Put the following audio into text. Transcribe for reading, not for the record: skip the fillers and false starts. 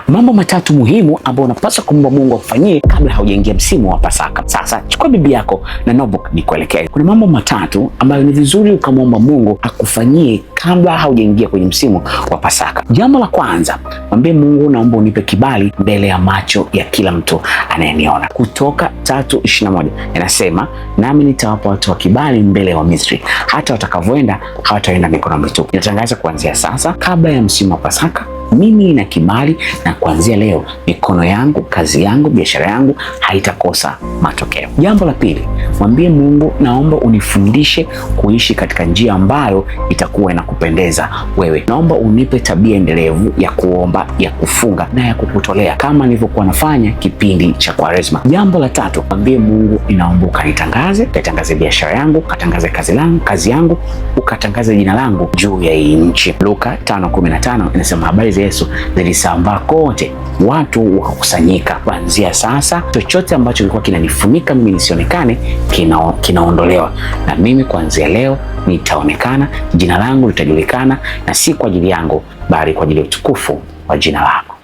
Mambo matatu muhimu ambayo unapaswa kumwomba Mungu akufanyie kabla haujaingia msimu wa Pasaka. Sasa chukua Biblia yako na notebook nikuelekee. Kuna mambo matatu ambayo ni vizuri ukamwomba Mungu akufanyie kabla haujaingia kwenye msimu wa Pasaka. Jambo la kwanza, mwambie Mungu, naomba unipe kibali mbele ya macho ya kila mtu anayeniona. Kutoka 3:21 inasema, nami nitawapa watu wa kibali mbele ya Wamisri, hata watakavyoenda hawataenda mikono mitupu. Inatangaza kuanzia sasa, kabla ya msimu wa Pasaka, mimi nina kibali, na kuanzia leo mikono yangu, kazi yangu, biashara yangu haitakosa matokeo. Jambo la pili, mwambie Mungu, naomba unifundishe kuishi katika njia ambayo itakuwa inakupendeza wewe. Naomba unipe tabia endelevu ya kuomba, ya kufunga na ya kukutolea kama nilivyokuwa nafanya kipindi cha Kwaresma. Jambo la tatu, mwambie Mungu, ninaomba ukanitangaze, ukatangaze biashara yangu, ukatangaze kazi yangu, ukatangaze jina langu juu ya hii nchi. Luka 5:15 inasema habari za Yesu zilisambaa kote, watu wakakusanyika. Kuanzia sasa, chochote ambacho kilikuwa kinanifunika mimi nisionekane kinaondolewa, na mimi kuanzia leo nitaonekana, jina langu litajulikana, na si kwa ajili yangu, bali kwa ajili ya utukufu wa jina lako.